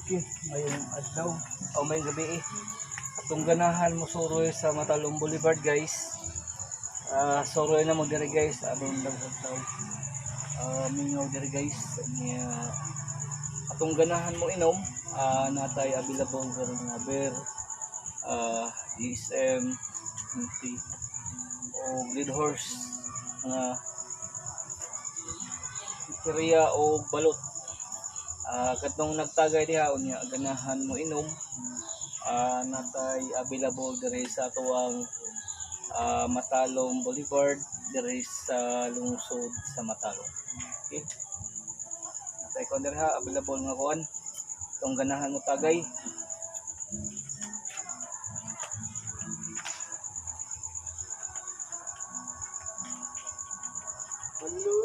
Okay, ngayong adlaw o may gabi eh. Atong ganahan mo suroy sa Matalom Boulevard, guys. Suroy na mo diri, guys, aron daghang tao. Mingaw diri, guys. Nya atong ganahan mo inom, natay available karon nga beer, DSM, MT o Red Horse, mga chichirya o balot. Katong nagtagay diha unya ganahan mo inom, natay available diri sa atuang Matalom Boulevard diri sa lungsod sa Matalom. Okay. Natay kon diri ha available nga kuan. Itong ganahan mo tagay. Hello.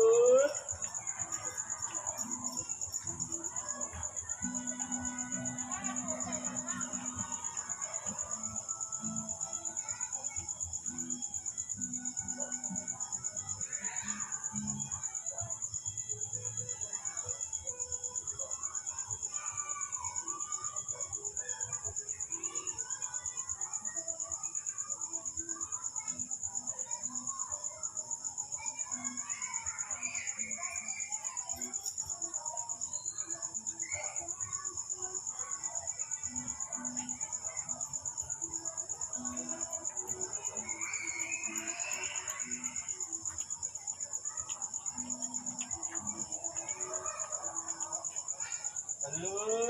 Hello.